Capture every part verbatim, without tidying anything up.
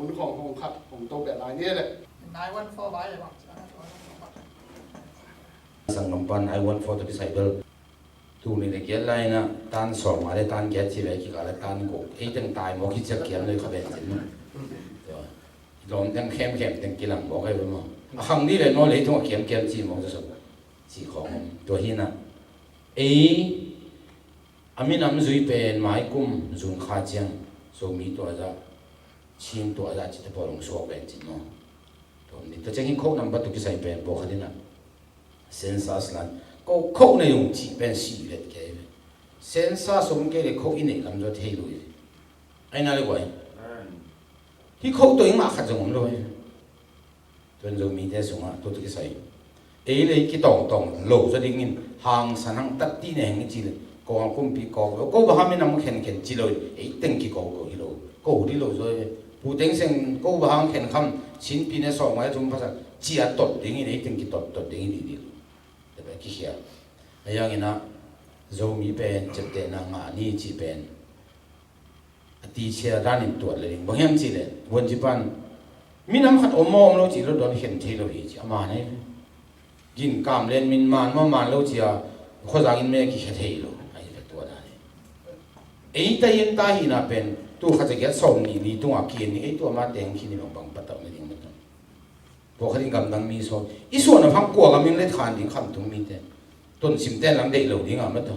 Hun khawng hong khat hong to beh lai ni le. Nine one four vai le bang. Sanggam pan nine one four tawh kisai bel. Tuni le giat lai na tan sawm nga le tan giat ci ve kikal le tan guk. Ei teng tai mawk hi ciak kiam le kha ven cin maw. Lawm teng khemkhem teng kilang mawk ai ve maw. A khang ni le naw le ei tung a kiamkiam ci mawk zaw. Ci khawng om. Tua hi na. Ei a minam zui pen mai kum zun kha ciang Zomi tua zah, Chin tua zah ci te pawl hong suak ven cin maw. Tua om ni. Tua ciang hi khoh nambat tawh kisai pen pawlkhat in a census lan ko khoh na yung cih pen si vet kei ve. Census om kei le khoh i neih lam zaw thei lo hi. Ai na le guai. Hi khoh tawh i ngah khat zong om lo hi. Tuan Zomite sungah tua tawh kisai ei le ei kitawngtawng lo zaw dingin hangsan hang tat ti ne heng i ci le kawng kumpi kawk lo ko bang ham i nam khenkhen ci lo in ei teng kikawk lo hi lo. Ko dih lo zaw hi. Pu Thein Sein ko bang hang khen kham Chin pi ne sawm ngai thum pasal ci a tot dingin ei teng kitot tot dingin i dih lo. Tua pen kikhia. A yang in a Zomi pen ciaptehna ngah ni ci pen a tichia danin tuat le ding bang hiam ci le vuanci pan minam khat om maw om lo ci lo dawn khen thei lo hi ci a man hi. Gin kam len min man maw man lo ci a khuazang in me kikhia thei lo a hi ve tua dan hi. Ei ta in ta hina pen tu khat za giat sawm ni ni tunga kian ni ei tua ma teng khi ni bang bang patau na ding na tang. Pawlkhat in gamdang mi sawm i suan a phang kua gam in let khan ding khamtung mite. Tonsim ten lam deih lo ding a ma tawh.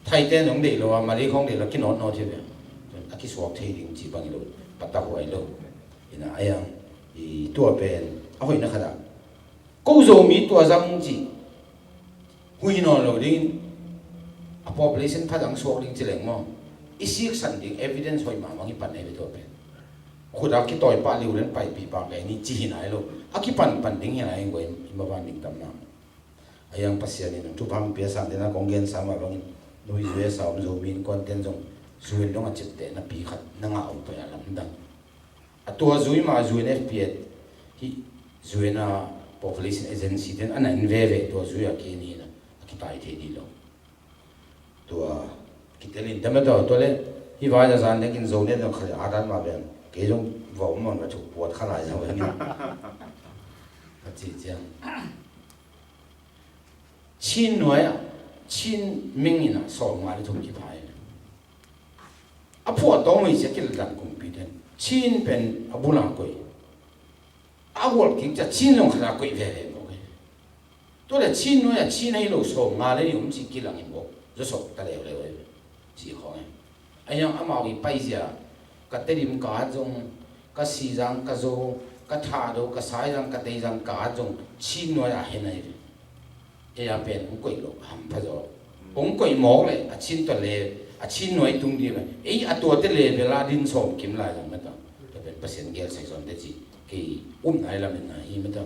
Thai ten hong deih lo a, Malay khawng deih lo a kinawtnawt hi ve. A kisuak thei ding ci bang hi lo. Patah huai lo. Ina a yang i tua pen a hoihna khat ah ko Zomi tua zang ci hui nawn lo ding. A population pha dang suak ding ci leng maw. I siksan ding evidence hoih mahmah i pan ei ve tua pen. Khut a kitawi pah liu len paipih pah kei ni ci hi nai lo. A kipan pan ding hi nai guai i ma van ding tam na. A yang Pasian in thupha hong pia sam dena kong gen sam a bangin nui zui a sa om Zomi in kuan ten zong zui in dong a cipteh na pi khat na ngah om pai a lamdang. A tua zui ma U N F P A hi U N a population agency ten a na in veve tua zui a ki ni na a kitai thei ni lo. Tua kitelin tama tawh tua le hi vai a zan dek in Zo ne dong khali a dan ma ben kei zong va um mon va thuk puat khalai zau hen. Ka ci ciang Chin nuai ah Chin ming in a sawm nga le thum kiphai. A phuah tawng mei sia kiladan kumpi ten Chin pen a bula koih. A gual kik cia Chin zong khat a koih veve mawk hi. Tua le Chin nuai a Chin ahi lo sawm nga le ni um ci kilang in bawk zawsawk ta leuleu hi. Ci khawng hi. A hiang amau i paizia ka Tedim ka at zong, ka Sizang, ka Zo, ka Thado, ka Saizang, ka Teizang ka at zong Chin nuai a hen ahi ve. Ei a pen hong koih lo hampha zaw. Hong koih mawk le a Chin tua le a Chin nuai tung dih ve. Ei a tuate le bel a din sawm kim lai zong mata. Tua pen Pasian gel sai zong te ci kei um nai lamin na hi mata.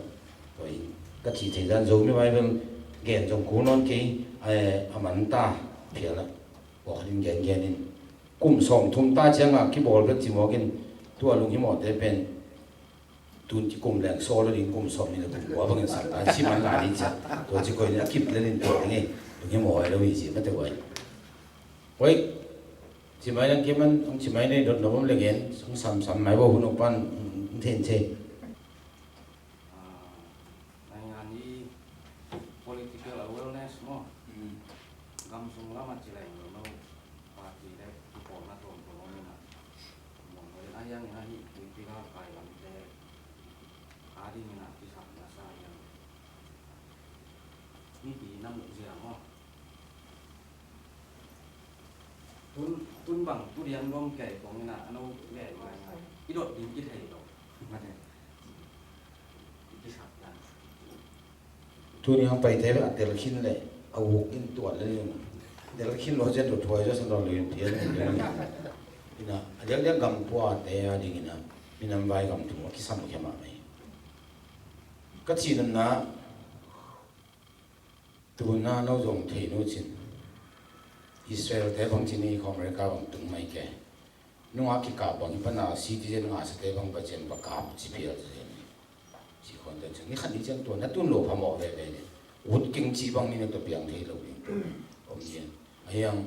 Tua in ka ci thei zan Zomi Bible gen zong kul nawn kei a man ta phial a. Pawlkhat in gengen in kum sawmthum ta ciangah kibawl bek ci mawkin tua lunghimawhte pen tun ci kum leng sawl lo ding kum sawmnih le kum kua bangin sak ta ci man lai ding ciah tua ci koih nih a kip lelin tua ding ei. Lunghimawh ai lo hi ci mate uai. Uai, ci mai lang kiman hong ci mai nei dot na bawm le gen hong samsam mai baw hun hong pan hong thei hong thei. Nai ngan i political awareness maw. Gam sung lam a ci leng lo no party le kipawlna tuamtuam om ina. Mong lo in a hiang ina hi political kai lamte a ding ina kisapna sa hiang. Mipi na muh zia maw. Tun, tun bang tu dian gom kei kong ina a no le mai ngai i dot ding kithei lo. Mate. Tuni hong paite a tel khin le a uk in tuat le ning. Tel khin lo cian lo thuai zaw san lo le in pian ning. Ina a liakliak gam puate a ding ina minam vai gam thu a kisam khia mahmah hi. Ka cih nunna tuna no zong thei nu cin Israel te bang cin i kho America bang tung mai ke. Nungah kikap bang hi pana citizen ngahsate bang pacian va kap ci phial zen ni. Ci khuante cian ni khat ni cian tua na tun lo phamawh veve ni. Ut king ci bang ni na tua piang thei lo ding. Om cian a hiang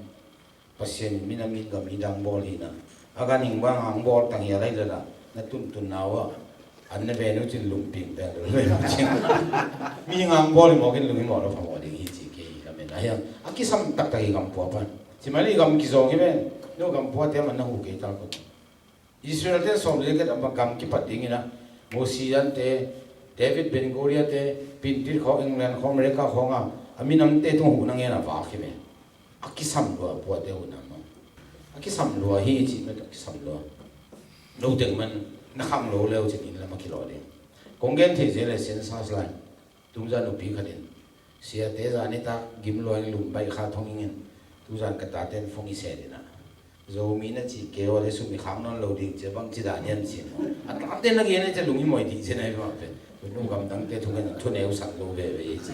Pasian in minam in gam i dang bawl hi na a gan hing bang hang bawl tang hi a lai lala a tuntunna uh ah, an na ve nu cin lumping pen lo ve nu cin. Mi ngang bawl i mawk in lung i mawk lo phamawh ding hi ci kei hi lamen a hiang a kisam taktak hi gam pua pan. Ci mah le i gam kizawng hi ven. No gam pua te man na hu kei tal ko. Israel te sawm le khat a gam kipat dingin a Mosiah te, David Ben Gurion te, pintit khawng, England khawng, America khawng a, a minam te tung huhna ngen a vak hi ve. A kisam lua puate huhna maw. A kisam lua hi ci mah a kisam lua. No teng man na khang lo leu cin inn lam a kilawh ding. Kong gen thei zel le census lai. Tuzan nupi khat in, siate zan nitak gim lua in lum baih kha thong ing in, tuzan ka tate in phone i set in a, Zomi na cih kei uh le sum i khak nawn lo ding ci a bang ci dan hiam ci maw. A tate na gen a ci a lung i mawi ding ci na hi mah pen. Nu gamdangte thungen in thuneu sak lo veve hi ci.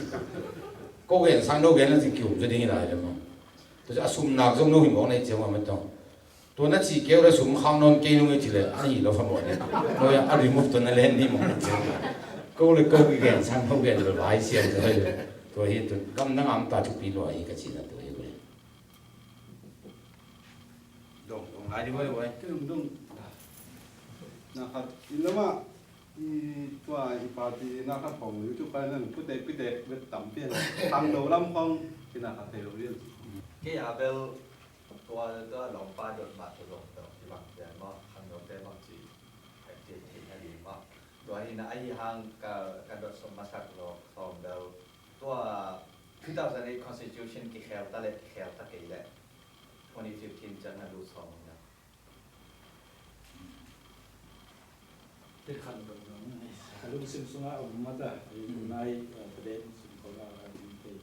Ko gen sang no gen a ci kium zaw ding hi lai le maw. Tua ci a sum nak zong no hi mawk na hi ci a maw maw tawh. Tua na cih kei uh le sum khak nawn kei nung e ci le, a hi lo phamawh ding. Tua a remove tua na len ni mawk na ci. Ko le ko kigen sang ko gen lo vai siam tua hi. Tua hi tu gamdang am ta thupi lua hi ka cihna tua hi ve. Dong, dong lai di vai vai. Dong, dong. Na khat, in lama, i tua i party na khat hong YouTube kai nan pute pite bet tam pian. Tang lo lam hong, ki na khat thei lo rian. Kei a bel Tua, tua lawmpa dot mah tua zong tua kibang pian maw, khangnote bang ci active theihna ding maw. Tua hi na ahi hang ka, ka dot sawm masak lo sawm bel. Tua two thousand eight constitution kikhel ta le, kikhel ta kei le. Twenty fifteen ciang na lut sawm hi na. Tel khat dong dong ni. Ka lungsim sungah a om mata, i tunai, eh, President sung ko la, eh,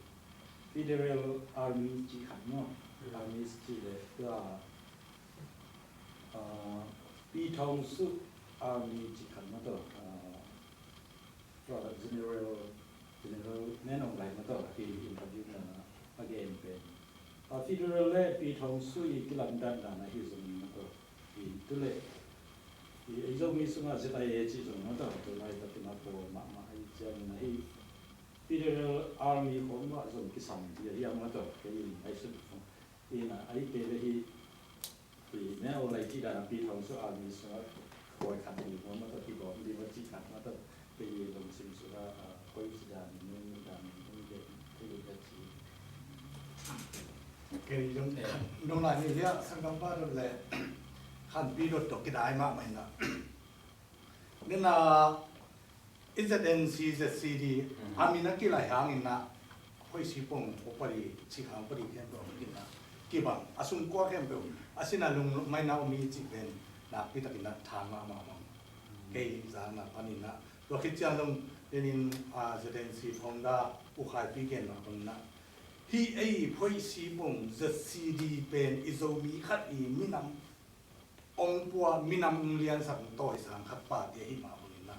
Federal Army ci khat maw. Army ci le, tua, ah, Pi Thawng Suk Army ci khat maw tua, ah, tua General, General Min Aung Hlaing maw tua, ki interview na a gen pen. A Federal le Pi Thawng Suk i kilamdanna na hi zong maw tua. I tu le, i, i Zomi sungah Z I A ci zong maw tua, tu lai takin a pawl mahmah ahi ciangin ahi. Federal Army khawng mah zong kisam hi a hiam maw tua, kei in ai sun khawng. Ina ai te le hi, i Min Aung Hlaing cih dan a Pi Thawng Suk Army sungah khuai khat hi maw maw tua, kigawm ding maw cih khat maw tua, kei i lungsim sungah, ah, koi ci dan in, nun dan in, nun gen, kei i ka ci. Kei zong khat nung lai ni lia, sanggampa dot le, khanpi dot tua kidai mahmah hi na. Nena, i Z N C, Z C D, a min a kilaih hangin na, hoih si pong upadi, cik hang upadi khempeuh in na, kibang, a sungkua khempeuh, a sina lung mai na umi cik ven, nakpi takin na thang mahmah mang. Kei zang na panin na, tua khit ciang zong, denin, a, Z N C phawng da, u khaipi gen na pang na. Hi ei hoih si pong, Z C D pen, i Zomi khat i minam, ong pua minam ong liansak ong tawisang khat party ahi mah bangin na.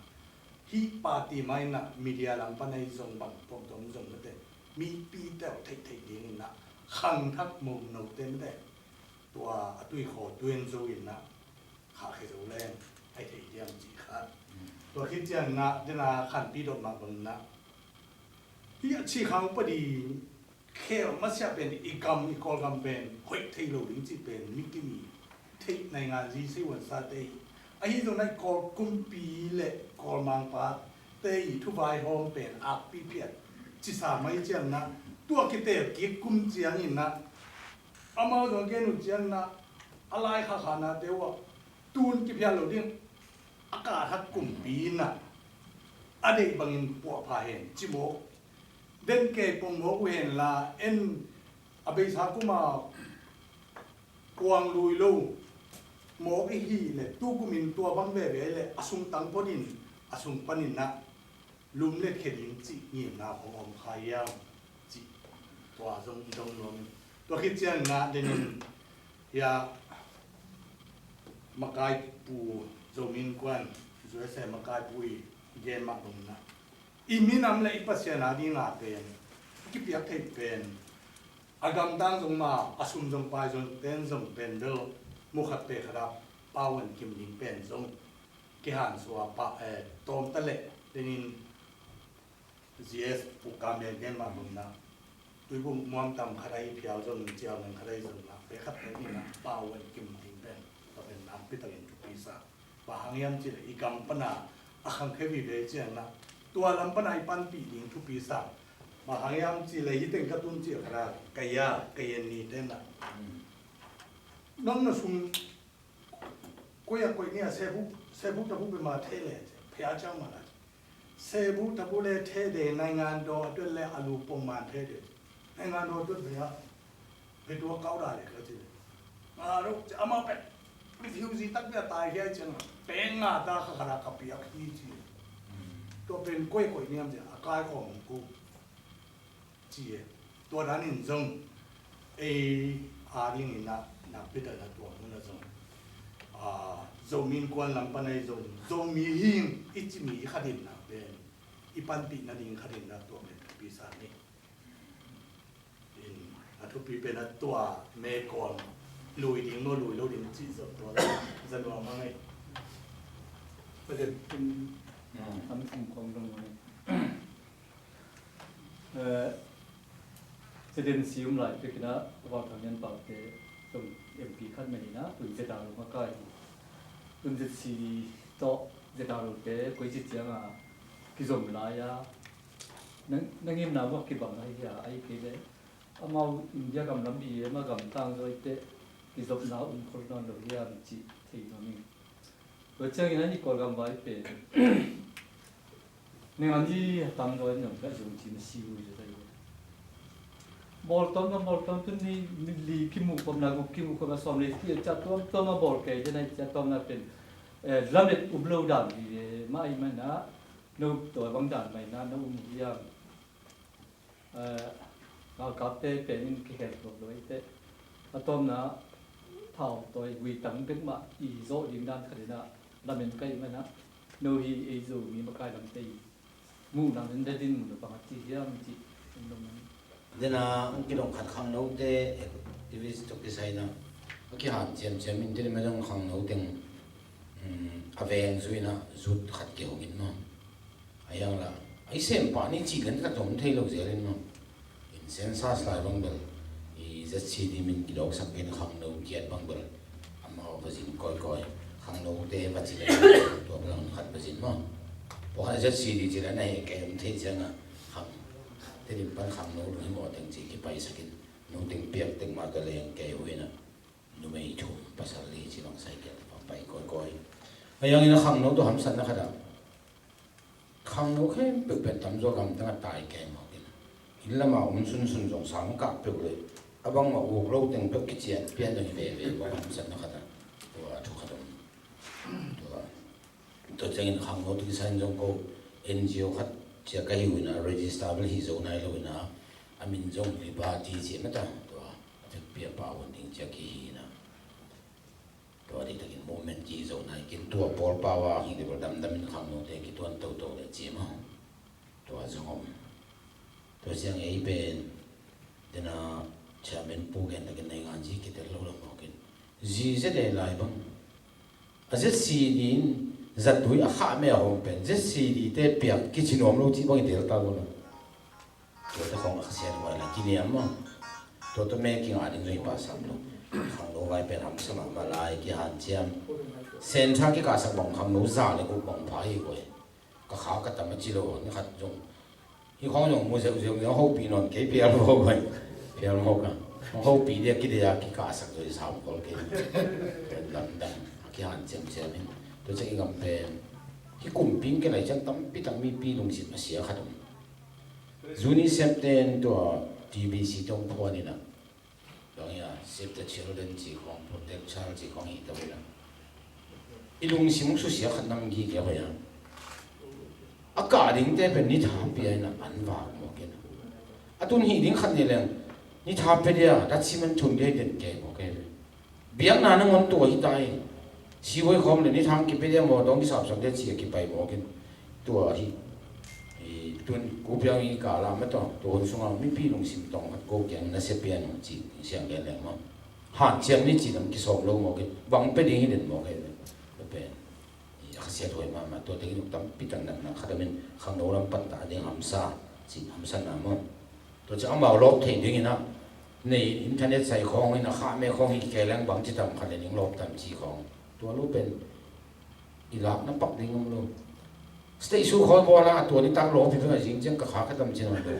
Hih party mah in na media lam pan ahi zong bang tuamtuam zong mate. Mipi teuh theihtheih dingin na. Khangthak mawm note mate. Tua a tuikhaw tuin zo in na. Khahkhia zo leng. Ai thei diam cih khat. Tua khit ciang na, dena khanpi dot mah bangin na. Hih a cih khang upadi khel masiah pen i gam i Kawlgam pen hoih thei lo ding cih pen mi kimi theih naingan zi sei uan sa te hi. Ahi zong nai Kawl kumpi le Kawl mangpa te i thuvaihawm pen akpi phiat cisa mai ciang na tua kitel kik kum ciangin na amau zong gen uh ciang na a lai khakha na te uh ah tun kiphiat lo ding a kahthak kumpi in na a deih bangin puahpha hen cimawk. Den kei pong mawk uh hen la en a beisa kuma kuang lui lo mawk i hi le tu kumin tua bang veve le a sung tang photin a sung panin na lum le khe ding cih ngimna hong om kha hiam cih tua zong i dong nuam in tua khit ciang na denin hia makai pu Zomin kuan U S A makai pu i gen mah dong na I minam le i Pasian a dinga pen i kipiak thei pen a gamtang zong ma a sum zong pai zong ten zong pen bel mu khat pe khat a pau an kim ding pen zong kihan sua pa eh, tawm ta leh tenin G S pu ka mel gen ma bang na tuibuk muam tam khat a i phiau zong ciau nang khat a i zong na pe khat pe ni na pau an kim ding pen pa pen nam pi takin thupi sa. Bang hang hiam cih leh i gam pana a khangkhia vive ciangin ah, tua lam pana i panpih ding thupi sa. Bang hang hiam cih leh hih teng ka tun ciang khat ah ka ya, ka ya ni ten ah, nong na sung koih a koih ni a, sebu, sebu tabu bema thei le, phia ciang ma la. Sebu tabu le thei de, naingan daw a tuat le a lu pong man thei de. Naingan daw a tuat ve a, ve tua kau da le ka ci le. Nga ro, ci ama pet refugee tak bia tai hiai ciang, peng nga ta kha kha la ka piak hi ci. Tua pen koih koih niam ci a, kai khawm ko. Ci e. Tua dan in zong ei a dingin ah, nakpi takin ah tua mun ah zong, a, Zomi Innkuan lam pan ahi zong, Zomi hi ing i cih mi khat in ah pen i panpih nading khat in ah tua pen thupi sa ni. In, a thupi pen ah tua mekawn lui ding maw, lui lo ding cih zong tua la za nuam a ngei. President, in, am sim kong dong a ngei. Eh, President, si um lai pek in ah, Val Thang Lian Pau te, zong M P khat mah in ah, tun Z R U makai hi. Tun Z C D tawh Z R U te koi ci ciang a kizom lai a, na, na ngimna uh a kibang ahi a, ahih kei leh amau India gam lam hi e, amah gam tang zaw i te kizopna um khol nawn lo hiam cih thei nuam ing. Tua ciangin a ni Kawlgam vai pen Nengani a tam dawi nong ka zong cin a si ui zai. Bawltawm na bawltawm tun ni li kimu khawm na guk kimu khawm na sawm le ti a cia tuamtuam a bawl kei den a cia tuam na pen, eh, lamet um lo dan hi e, mah ahi mai na, no tua bang dan mai na, no um hiam. Eh, galkapte pen in kikhen tuak lo eite. A tawmna thau tawi gui tang bek mah i zawh ding dan khat in ah lamen ka hih manin ah, no hi ei Zomi makai lamte i muhna in le dinmun a bang a ci hiam cih in dong in. Dena ang kidong khat khangnote activist tawh kisai in ah a kihan ciamciam in, dena ma dong khangno teng, um, a veng zui in ah zut khat kihong in maw. A hiang la, a i sem pah ni cih lian tak om thei lo zel in maw. In census lai bang bel, i Z C D min kidawksak in khangno kiat bang bel, amau va zin kawikawi, khangnote va ci le, tua bel ang khat va zin maw. Pawlkhat Z C D ci le na heh kei om thei ciang a, khang, te dim pan khangno lung hi maw teng ci kipaisak in, no teng piak teng mah ka leng kei uh in a. Numei thum, pasal li ci bang sai kiat a pai kawikawi. A hiang in a khangno tawh hamsatna khat ah, khangno khempeuh pen tamzaw gamtang a tai kei mawk in. Inn lam a om sunsun zong sang kah peuh le a bangmah uk lo teng peuh kician pian dong hi veve bawk hamsatna khat ah. Tua thu khat om. Tua Tua ciangin khangno tawh kisai in zong ko N G O khat ci a ka hi uh in a, register bel hi zo nai lo in a, a min zong Liberty ci mah ta, tua a vekpi a pau hun ding ci a kihi in a. Tua diktakin movement kihi zo nai kei in, tua pawl pau a hing dih bel damdam in khangnote kituan toto le ci mah. Tua zong om. Tua ciang ei pen, dena chairman pu gen takin nei ngan zi kitel lo lam mawk in. Zi zia dei lai bang. A Z C D in zatui a khah me a hawm pen Z C D te piak kici nuam lo cih bang i tel ta lo. Tua te khawng a khasiat huai la kiniam maw. Tua tua me kingah ding zong i pahsam lo. Khangno vai pen hamsa mahmah lai kihanciam. Sensa kikahsak bang khangno za le guk bang pha hi koi. Ka kha ka tam a ci lo, ni khat zong. Hi khawng zong mu zeuhzeuh ni, hopih nawn kei pial mawk bai. Pial mawk a. Hopih dia kidei a kikahsak zoi sam kol kei. Pen lamdang a kihan ciamciam in. Tua ciang i gam pen. Hi kumpi in kilai ciang tampi tak mipi lungsim a sia khat om. Zuni septen tua T B C tawng phuan in a. Dong ia, Save the Children ci khawng, Protect Child ci khawng hi to ina. I lungsim susia khat nam gige hoih a. A kah dingte pen ni tha pia ina an vak mawk ina. A tun hih ding khat ni leng, ni tha pia dia, dat siman thun dia den kei mawk ina. Biakna nangawn tua hi ta hi. Sivuai khawm le ni thang kipia dia maw, dong kisapsap dia ci a kipai mawk in. Tua hi. I tun kupiang i kala ma tawh, tua hun sunga mipi lungsim tawng khat ko kiang na sia pian uh ci siang lian leng maw. Hanciam ni ci lam kisawm lo mawk in, bang pia ding hi den mawk in. Tua pen. I a khasiat huai mahmah, tua tengin tampi tak natna khat a min khangno lam pan ta ding hamsa, ci hamsa na maw. Tua ci amau lawp thei dingin a, nei internet sai khawng in a khah me khawng hi kei leng bang ci tam khat le ning lawp tam ci khawng. Tua lo pen. i lakna pak ding om lo. State su khawi bawl a, a tua nitak lawpi pen a zing ciang ka kha ka tam cin om lo.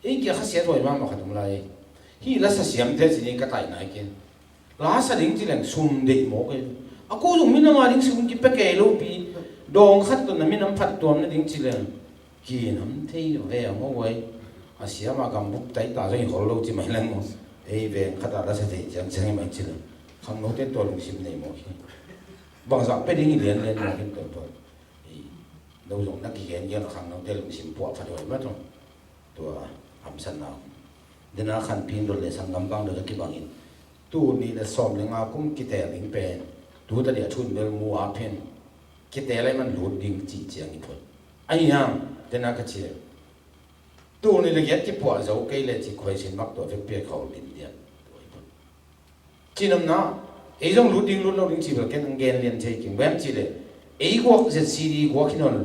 Ei kia kha siat huai mahmah khat om lai. Hih lasa siamte ci ni ka taih nai ken. Lasa ding ci leng sum deih mawk ei. A ko zong minam a ding sum kipia kei lo pi. Dawng khat tawh na minam phat tuam na ding ci leng. Kinam thei ve a maw huai. A siam a gambup tai ta zong i khol lo ci mai leng maw. Ei veng khat a lasa thei ciang ciang i mai ci leng. Khangnote tua lungsim nei mawk hi. Bangzah pia ding i lian lian mawk hi tua tua. Ei, no zong na kigen gen a khangnote lungsim puah phat huai mah tawh. Tua hamsatna. Dena khanpi in dot le sanggam bang dot a kibangin. Tul nih le sawm le nga kum kiteel ding pen. Tu ta dia thun bel mu a phen. Kiteel ai man lut ding ci ciang i phot. Ahi hang, dena ka ci. Tul nih le giat kipuah zo kei le ci khuaisin mak tua vek pia khol din dian. Tua i phot. Cinamna, ei zong lut ding lut lo ding ci bel ken ang gen lian thei king. Bem ci le, ei guak Z C D guak hi nawn lo,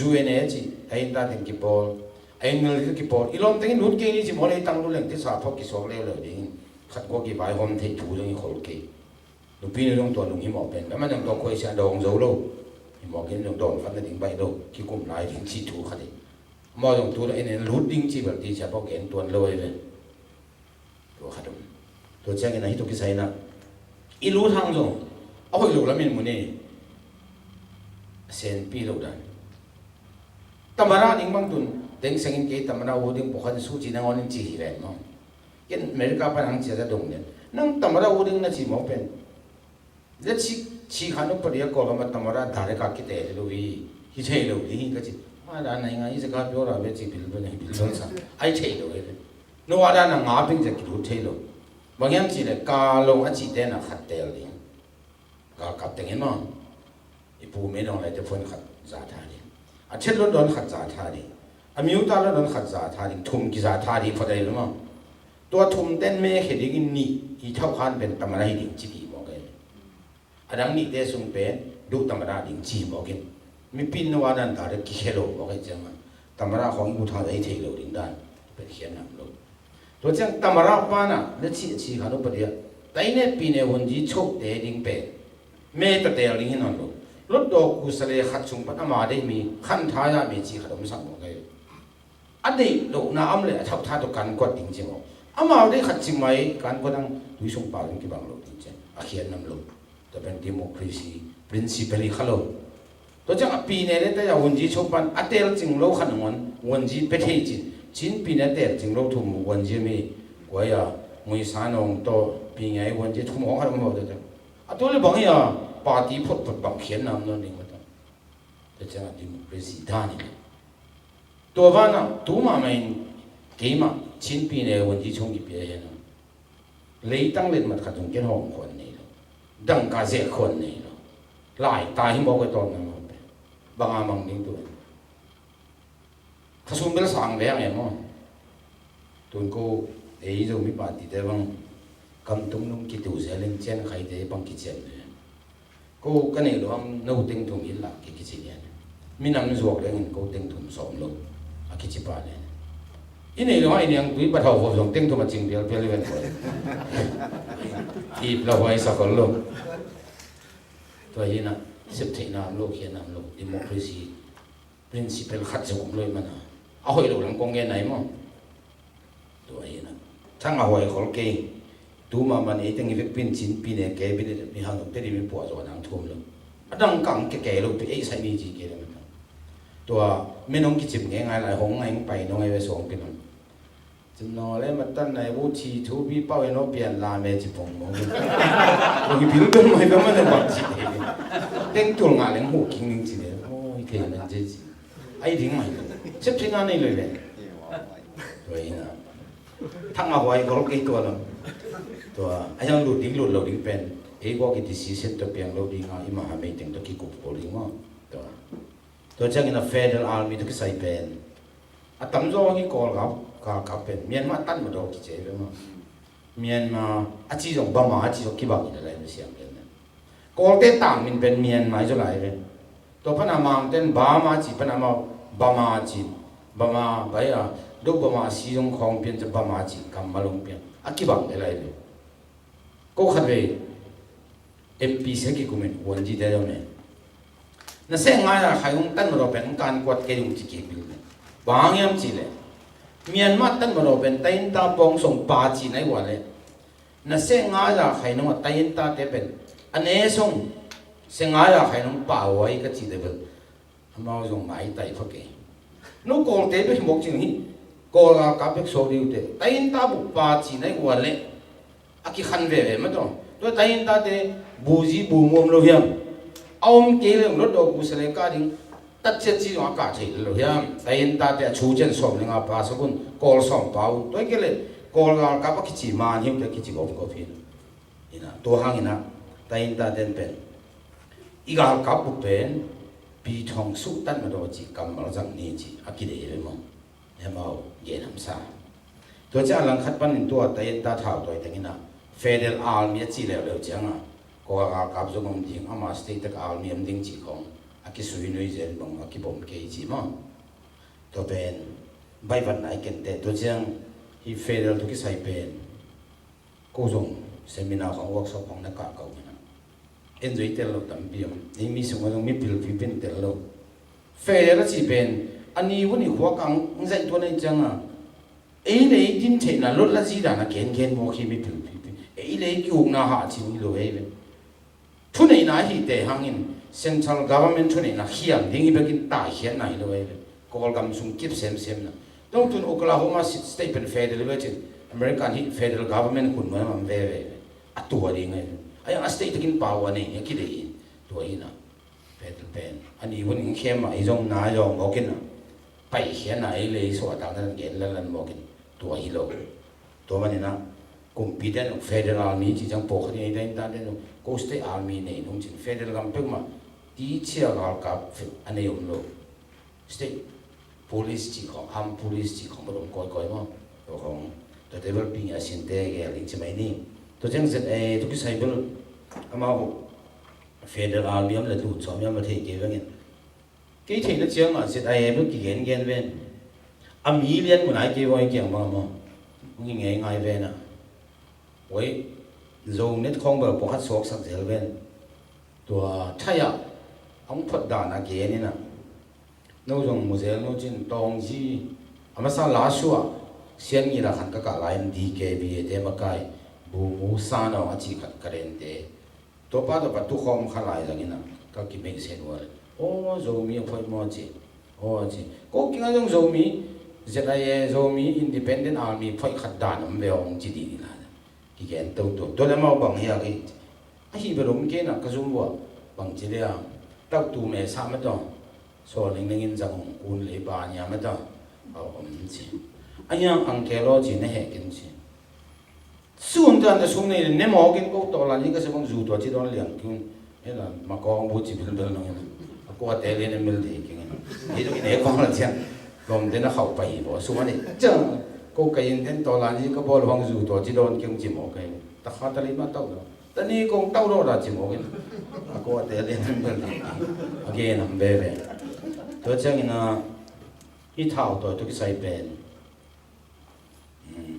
U N A ci, a in ta teng kipawl, a in ngal kipawl. I lawm tengin lut kei ni ci maw le ei tang lut leng tisa phawk kisuak leuleu ding. Khat guak i vaihawm thei thu zong i khol kei. Nupi nu zong tua lung hi mawh pen. Bem a zong tua khuaisia dawng zo lo. Hi mawh ken zong dawn khat na ding baih lo. Kikum lai ding ci thu khat hi. Amau zong tu la in en lut ding ci bel ti cia phawk gen tuan lo ei ve. Tua khat om. Tua ciangin a hi tuk kisai na. I lut hang zong. A hoih lo lamin mun i. A senpi lo dan. Tamara ding bang tun. Teng sengin kei tamara u ding pukhan su ci nangawn in ci hi ven maw. Ken America pan hang cia za dong den. Nang tamara u ding na ci maw pen. Let's see, ci khan upadi a Kawlgam a tamara direct a kiteel lo hi. Hi thei lo hi ka ci. A dan nai ngai zaka pio ra ve ci bil bil bil sa. Ai thei lo hi. No a dan a nga ping za kilut thei lo. Bang hiam ci le ka lo a ci te na khat teel ding. Galkap tengin maw. I pu me nong lai te phone khat za tha ding. A chet lo don khat za tha ding. A miu ta lo don khat za tha ding. Thum ki za tha ding phot ai lo maw. Tua thum ten me khe dingin nih i thau khan pen tamara hi ding ci dih mawk ei. A dang nihte sung pen duh tamara ding ci mawk in. Mipi in no a dan ta dek kikhe lo mawk ei ciangin. Tamara khawng i bu tha ei thei lo ding dan. Pen khian nam lo. Tua ciang tamara pana na ci ci khan upa dia. Tai ne pi ne hun ji chok te ding pen. Me ta tel ding hi non lo. Lot do ku sa le khat sung pan ama dei mi khan tha ya mi ci khat om sak mawk ei. A deih lohna am le a thauhtha tawh kan kuat ding ci maw. Amau deih khat cing mai kan kuat ang tui sung pau ding kibang lo ding ci. A khian nam lo. Tua pen democracy principle i kha lo. Tua ciang a pi ne le taya wunji chok pan a tel cing lo khat nangawn wunji pe thei cin. Cin pi ne tel cing lo thum wunji mi kuai a ngui sa nong tawh pi ngai wunji thum hong khat om lo tua ciang. A tua le bang hi a party phot phot bang khian nam non ding mata. Tua ciang a democracy dan hi. Tua vanah tu mahmah in keimah Chinpi ne wunji chung kipia hi a, leitang letmat khat zong ken hawm khuan nei lo, dangka zek khuan nei lo. Lai ta hi mawk a tawm na mawk pe banga mang ding tu. Khasum bel sang veng em aw. Tun ko ei Zomi party te bang kamtung nung kitu zel in cian khai te bang kician ve. Ko ka nei lo ang no teng thum in la ki kici lian. Minam zuak leng in ko teng thum sawm lo a kici pa lian. I nei lo a i niang tui pa thau fo zong teng thum a cing pial pial i ven ko. Ip la huai sa kol lo. Tua hi na sep theih nam lo khian nam lo democracy. Principle khat zong om lo i mana a hoih lo lam kong gen nai maw? Tua hi na thang a huai khol kei. Tu mahmah nei teng i vekpin Chinpi ne cabinet mi hang te di mi puah zaw nang thum lo. A dang kang ke kei lo pi ei sai mi ci kei lo mi. Tua mi nong kicim nge ngai lai hong ngai pai nong ai ve suang pi nong. Cun no le matan nai bu thi thu bi pau e no pian la me ci pong mo. Ko ki bil dong mai dong mai dong bang ci. Teng tul nga leng hu king ning ci le. Oi thei nan je ci. Ai ding mai. Sep thei na nei loi le. Tua ina. Thang a huai gol kei tua lo. Tua a yang lut ding lut lo ding pen. Ei ko ki decision to piang lo ding a i ma ha mei teng to ki kup ko ding mo. Tua. Tua ciangin a Federal Army tu kisai pen a tamzaw hi Kawlgam, Kawlgam pen Myanmar tan mah daw kici ve maw? Myanmar a ci zong Burma a ci zong kibang hi lai Myanmar siam pen. Kawlte tang min pen Myanmar i zaw lai ve. Tua pana Mangten Burma ci pana maw Burma ci. Burma bai a do Burma a si zong khawng pian ci Burma ci kam malong pian a kibang hi lai ve. Ko khat ve M P sia kikumin huanji te dong e. Na seh ngai a khai hong tan madaw pen kan kuat kei hong ci kik bil. Bang hang hiam cih leh Myanmar tan madaw pen tainta pawng song pa ci nai ua leh, na seh ngai a khai nong a tainta te pen a ne song seh ngai a khai nong pa huai ka ci leh bel, amau zong maitai pha kei. No Kawlte bek hi mawk cing hi. Kawl galkap bek sawk ding uh teh tainta buk pa ci nai ua leh a kikhan veve mah tawh. Tua tainta te buzi bu muam lo hiam? A om kei leng lot dawh busa le kah ding tatciat ci zong a kah thei lo hiam? Tainta te a thu cian sawm le nga pa sak un, Kawl sawm pa un. Tua hi kei leh Kawl galkap a kici man hiam te kici gawp gawp hi. Ina, tua hangin ah tainta ten pen i galkap uh pen pi thong suh tan madaw ci kammal zang ni ci a kidei ve maw? Hemau gen hamsa. Tua ciang a langkhat panin tua tainta thau tawi tengin ah Federal Army a ci leuleu ciangah Kawl galkap zong om ding, ama state tak army om ding ci khong a kisui nui zen bang a kibom kei ci maw? Tua pen baivan nai kente. Tua ciang hi Federal tu kisai pen ko zong seminar khong workshop khong na kah kau hi na. En zoi tel lo tampi om. Ei mi sungah zong mipil pipin tel lo. Federal a ci pen a ni hun i khua kang zaih tua nei ciangah ei le ei din theihna lot la zi dan a gen gen mawk hi mipil pipin. Ei le ei ki-ukna hah cin hi lo ei ve. Thuneihna ahite hangin central government thuneihna khiam ding hi bekin taikhiatna hi lo ei ve. Kawlgam sung kip semsemna. Dong tun Oklahoma City State pen federal ve cin American hi federal government hun nuai mam veve ve. A tua ding ei ve. Ai a state takin power nei ni a kidei in. Tua hi na. Peter pen a ni hun in khem a i zong na zong mawk in a, paikhia na i lei suah tak na gen lan lan mawk in tua hi lo. Tua man in a kumpi ten federal army ci ciang pawh khat in a i dan dan den ko state army nei nung cin federal gam pek mah ti chia galkap a nei om lo. State police ci khong, armed police ci khong, ba dong kawikawi maw? Tua khong tua table pi ngia sinte gel in ci mai ni. Tua ciang Z A tu kisai bel amau federal army am le tu chom yam ba thei kei vengin. Kei theihna ciangah Z I A bel kigengen ven. A mi lian mun ai kei voi kiang bang maw? Hong i ngei ngai ven a. Oi, Zo net khawng bel pawkhat suaksak zel ven. Tua thai-ah a hong phot dan a gen in a. No zong mu zel no cin tawngzi a masa la suah sian ngila khan ka kah lai in D K B A te makai bu mu sa nawng a ci khat ka rente. Tua pa tua pa tukhawm kha lai zangin a ka kimeih sen ual. Aw Zomi a phoih maw ci. Aw ci. Ko kinga zong Zomi Z I A Zomi Independent Army phoih khat dan om ve awng ci dih ni lai. Kigen toto. Tua le mau bang hiak hi. Ahi bel om kei na ka zum uah bang ci le a. Tauh tu me sa ma tawh. Saw ning ningin zang hong kun lei ba nia ma tawh. Aw om ci. A hiang ang ke law ci na heh kin ci. Sun tan ta sum nei ne mawk in ko tawh lan hi ka se bang zu tua ci dawn liang kin. Hela ma kawng bu ci bilbel nong in. A kua te le ne mil de king in. Hi tuk in he kawng la ciang. Lom te na khauh pai hi baw. Sum a ni ciang. Ko ka in ten tawh lan hi ka bawl bang zu tua ci dawn king ci mawk in. Ta kha ta lei ma tauh dawn. Ta ni kong tauh dawn la ci mawk in. A kua te le ne mil de king. A gen am ve ve. Tua ciang in a hi thau tawi tuk kisai pen.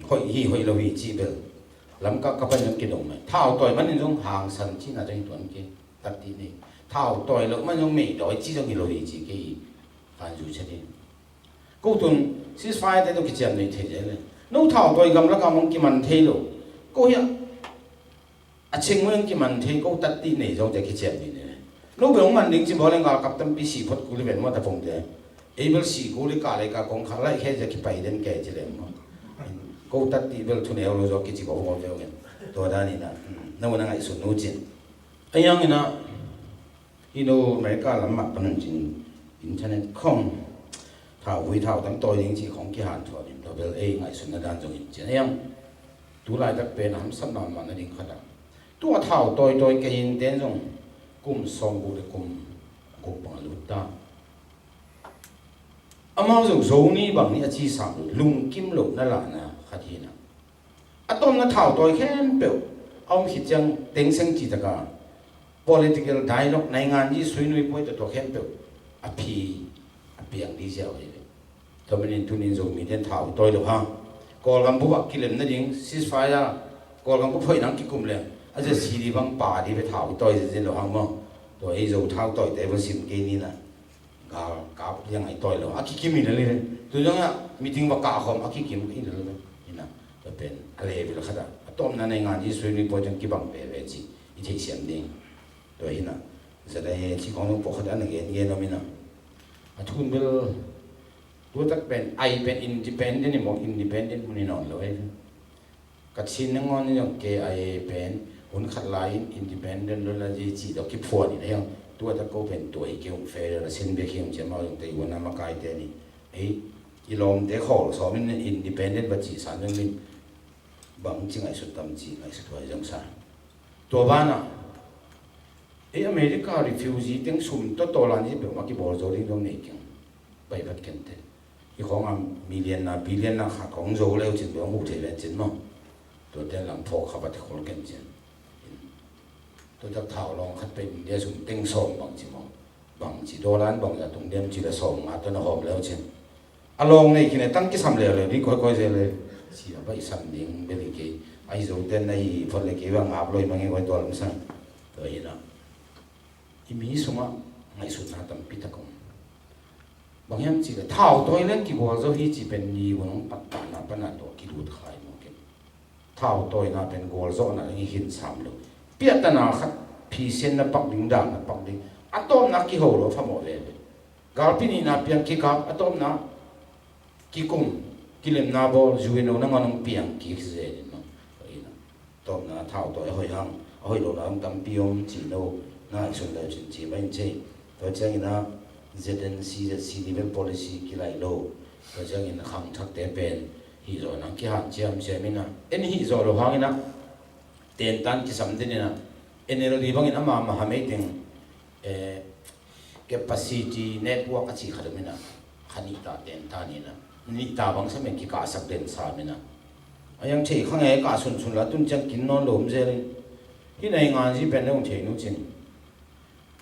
Hoih hi hoih lo hi cih bel lamkah ka pan zong kidong mai. Thau tawi manin zong hangsan cihna zong hi tuan kei. Tat dih nei. Thau tawi lo man zong mei dawi cih zong hi lo hi cih kei hi. Kan zu chat hi. Ko tun ceasefire te zong kiciam nei thei zel le. No thau tawi gam lakah mong kiman thei lo. Ko hiah a cheng mui ang kiman thei ko tat dih nei zong te kiciam nei nei. No bel hong man ding ci bawl leng galkap tampi sih phot kul hi ven maw ta pongte. Ei bel sih kul hi kah lei kah kong kha laih khe zia kipai den kei ci leng maw. Ko tat dih bel thuneu lo zaw kici ko hong ol veu ngen. Tua dan in a, no na ngaihsun nu cin. A yang in a, Hi lo America lam mah pan un cin internet khong thau vui thau tam tawi ding cih khong kihan thuah in tua bel ei ngaihsutna dan zong in cin a hiang. Tu laitak pen a hamsatna mah na ding khat ah tua thau tawi tawi kei in ten zong kum sawm guk le kum guk bang a lut ta. Amau zong Zoni bang nih a ci sam lungkim lohna lahna khat hi na. A tomna thau tawi khempeuh a om khit ciang Thein Sein cih taka political dialogue naingan ji suinui puai tawh tua khempeuh a phi a piang di ziau hi ve. Tua manin tunin Zomi ten thau i tawi lo hang Kawlgam bup ah kilem nading ceasefire Kawlgam bup hoih nang kikum leng a zia si di bang pa di ve thau i tawi zenzen lo hang maw? Tua ei Zo thau tawite va sim kei ni na. Gal kap liang ai tawi lo a kikim hi na le. Tu zong a meeting va kah khawm a kikim hi na le. Hi na. Tua pen a level khat a, a tawpna nei ngan Jesu ni pawh ciang kibang veve ci i theihsiam ding. Tua hi na. Zat a he ci khawng pawh khat a na gen gen om hi na. A thun bel tua tak pen ai pen independent i mawk, independent mun i nawn lo e. Ka Chin nangawn in zong K I A pen hun khat lai-in independent lo la zi cih tawh kiphuan in a hiang. Tua tak ko pen tua hi kei ung, federal a sin bek hi ung ci a, amau zong Taiwan a makaite ni. Ei, i lawmte khawl sawm in independent va cih san zong in bang ci ngaihsut tam ci ngaihsut huai zong sa. Tua banah ei America refugee teng sum tawh tawlan hi peuhmah kibawl zo ding zong nei keng. Pai vat kente. Hi khawng a million na billion na khat khawng zo leu cin, tua hong huh thei ven cin maw. Tua ten lam phawk kha vat khol ken cin. Tua tak thau lawng khat pen India sum teng sawm bang ci maw. Bang ci dollar bang za tung dem ci la sawm nga tua na hawm leu cin. A lawng nei kine tang kisam leu leu ding koi koi zel leu. Si a baih sam ding bel hi kei. Ai zo ten na hi phot le kei bang ngap loi mange koi tua lam sang. Tua hi na. I mi sungah ngaihsutna tampi tak om. Bang hiam cih leh thau tawi leng kigual zo hi cih pen ni un hong pattahna pana tawh kilut khai maw kei. Thau tawina pen gualzawhna ding i hin sam lo. Piahtana khat phisianna pak ding, dahna pak ding. A tawpna kiho lo phamawh veve. Galpi nihna piang kikap, a tawpna kikum, kilemna bawl, U N O nangawn hong piang kik zel in maw. Tua hi na. Tawpna thau tawi a hoih hang, a hoih lohna hong tampi om cih no ngaihsun lo cin ci mai in cei. Tua ciangin a Z N C, Z C ni bel policy kilaih lo. Tua ciangin a khangthakte pen hih zawh nang kihan ciamciam in a, en hih zawh lo hangin a tentan kisam den in a, N L D bangin ama maha mei teng, eh, capacity network a cih khat om in a, kha nih ta tentan in a, nih ta bang sam in kikahsak den sam in a. A yang thei kha ngei kah sunsun la tun ciang kin nawn lo om zel in. Hih nai ngan zi pen lo thei nu cin.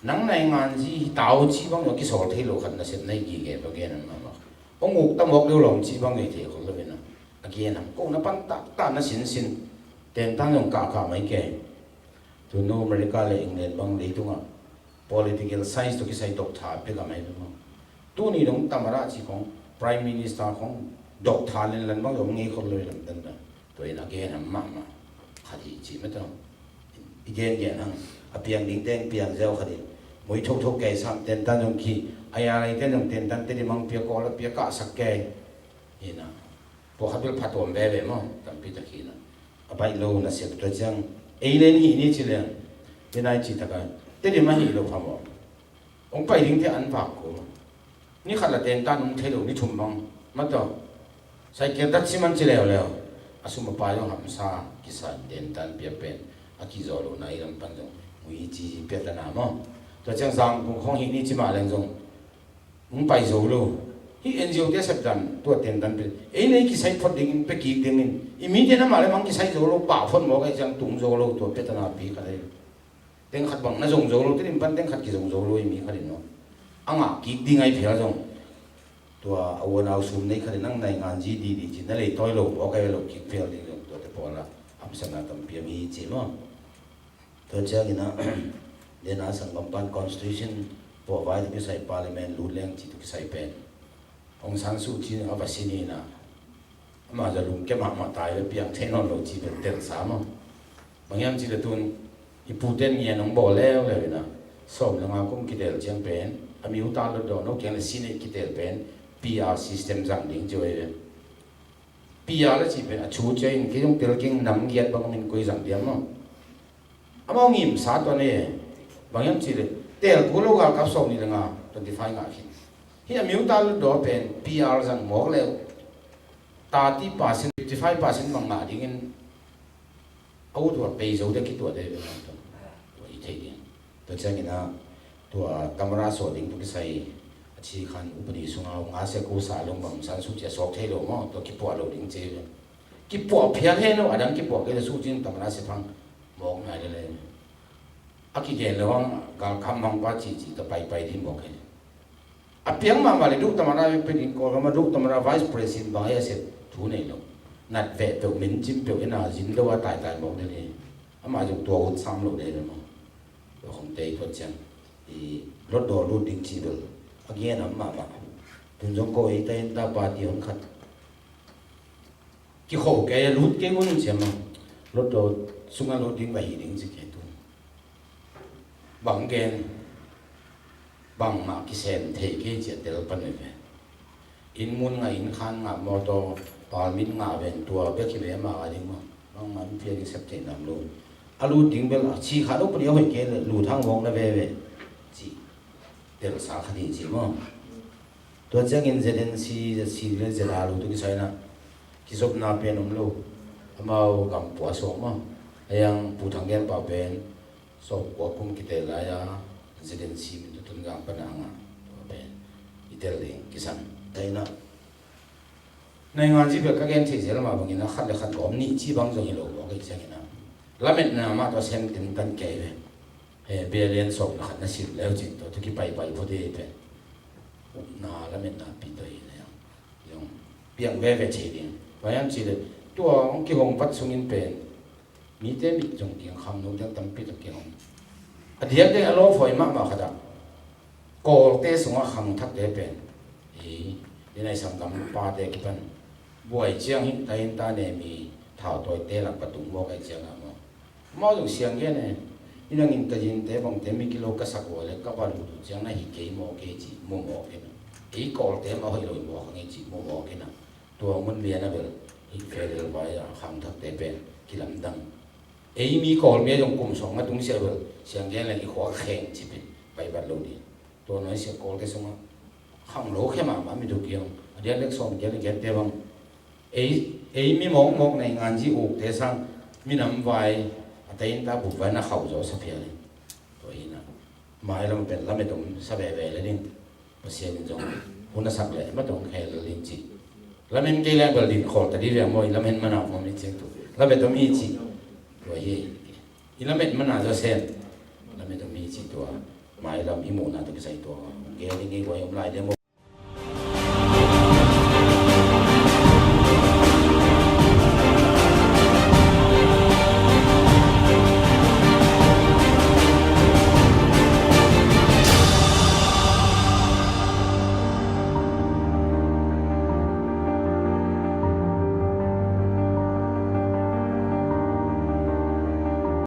Nang nai ngan zi hi tau ci bang lo kisawl thei lo khat na set nai gige ba gen an mama. Ong uk tam uk lo lom ci bang ngei thei khol lo in a. A gen an ko na pan tak ta na sinsin. Tentan zong kah kah mai ke. Tu nu America le England bang leitungah political science tawh kisai doctor pek a mai pek maw. Tuni dong tamara ci khong, prime minister khong, doctor lenlan bang zong ngei khol lo i lam dan dan. Tua in a gen a mahmah. Khat hi ci mah tawh. I gen gen hang a piang ding teng piang ziau khat hi. Mui thotho kei sam tentan zong khi, a ya lai ten zong tentan te di mang pia kawl a pia kahsak kei. Hi na. Pawlkhat bel phatuam veve maw, tampi tak hi na. A baih lo na sep tua ciang ei len hih ni ci leng, i nai ci taka te di mah hih lo phamawh. Hong pai ding te an vak ko. Ni khat la tentan hong thei lo, ni thum bang mah tawh. Cycle dat siman ci leuleu. A sum a pai hong hamsa kisa tentan pia pen a kizaw lo na i lam pan zong. Mui i ci piatana maw. Tua ciang zang kung khong hih ni ci mah leng zong hong pai zo lo. Hih N G O te sepdan tua tentan pe. Ei nei kisai phot dingin pe kik dingin. I mite na mah le mang kisai zo lo, pah phot mawk ei ciang tung zo lo tua petana pi khat ei. Teng khat bang na zong zo lo, tidim pan teng khat kizong zo lo i mi khat in maw. A ngah kik ding ai phial zong. Tua a uanau sum nei khat in nang nai ngan zi di di ci na lei tawi lo mawk ei lo kik phial ding zong tua te pawl a. Hamsatna tampi a mi ci maw. Tua ciangin a, dena sanggam pan constitution puah vai tu kisai parliament lut leng ci tu kisai pen. Aung San Suu Kyi a va sin in a. Ama za lungkia mahmah tai le piang thei nawn lo ci pen telsa maw. Bang hiam ci le tun i puten ngian hong bawl leuleu in a. Sawm le nga kum kitel ciang pen. A miuta lo dawn lo kiang le sin ei kitel pen. P R system zang ding ci ua hi ve. P R a cih pen a thu ciah in kei zong tel keng nam giat bang min koi zang diam maw. Amau ngimsa tuan e. Bang hiam cih leh tel kul lo galkap sawm nih le nga twenty five ngah khin. Hih a miuta lo dawn pen P R zang mawk leh thirty percent, fifty five percent bang ngah dingin a ut ua pei zo dek kituah dek dek tua i thei ding. Tua ciangin a tua tamara sawh ding tua kisai a thi khan upadi sunga nga sia ko sa lo bang san su cia sawk thei lo maw, tua kipuah lo ding ci. Kipuah phial hen lo, a dang kipuah kei le su cin tamara sia phang mawk ngai le le. A kigen lo ang galkam mang pa ci ci ta pai pai ding mawk hen. A piang mahmah le duh tamara vek pe ding, Kawlgam a duh tamara vice president bang a sep thu nei lo. Nat veh peuh, min cim peuh, ina zin lo a taitai mawk ding hi. Amah zong tua ut sam lo ding hi maw. Tua khong tei tuat ciang. Lotdaw lut ding ci bel a gen a mahmah. Tun zong ko ei ta in ta party hon khat kikho kei a lut kei ngun un ciam a, lotdaw sungah lut ding va hi ding ci kei tun. Bang gen, bangmah kisem thei kei ci a tel pan ve ve. Inn mun ngah, inn khan ngah, mawtaw permit ngah ven, tua bek hi ve, amah a ding maw? Bangmah in pia ding sep theih nam lo. A lut ding bel a ci kha lo puni a hoih kei le lut hang vawng na ve ve ci. Telsa kha ding ci maw? Tua ciangin Z N C, Z C le Z R lo tu kisai na kizopna pen om lo. Amau gam pua sawm maw? A yang Pu Thang Gen pa pen sawmkua kum kitel lai a Z N C min tutun gang pan a ngah. Tua pen i tel ding kisam. Taina naingan ci bel ka gen thei zel mah bangin a khat le khat gawm nih ci bang zong hi lo maw, kei ciangin a lametna mah tua sem tintan kei ve. He, bia lian sawm na khat na sim leu cin tua tu kipaipai phot hi pen. Upna lametna pi tua hi na yang. Yang piang veve thei ding. Tua yang ci le tua hong kihong vat sungin pen mite mit zong kiang kham no diang tampi tak kiang hong. A diak dek a lawm fawi mahmah khat ah Kawlte sungah khangthakte pen i, i nai sanggam pate kipan buai ciang hi ta in ta ne mi thau tawite lak patung mawk ai ciang ah maw? Amau zong siang gen e. I nang in tajinte bangte mi kilo ka sak ua le ka va lut uh ciang na hi kei maw kei ci mu mawk in a. Ei Kawlte mah hoih lo i mawk a ngei ci mu mawk in a. Tua mun lian a bel hi federal vai a khangthakte pen kilamdang. Ei mi Kawl mi a zong kum sawm a tung sia bel siang gen le i khua kheng ci pen pai bat lo ding. Tua nuai sia Kawlte sungah khang lo khe mahmah mi tuk kiang a diak dek sawm kiang le kiang te bang. Ei, ei mi mawkmawk nei ngan zi ukte sang minam vai a tei in ta bup vai na khauh zaw sa phial in. Tua hi na mailam pen lamet om sa veve le ding. Pasian in zong hun a sak le mat om khel le ding ci. Lamen kei le bel din khol ta di ve maw, i lamen mana maw mi ciang tu. Lamet om hi ci. Tua hi. I lamet mana zaw sem. Lamet om hi ci tua. Mailam i muhna tu kisai tua. Gel ding i guai om lai dia maw.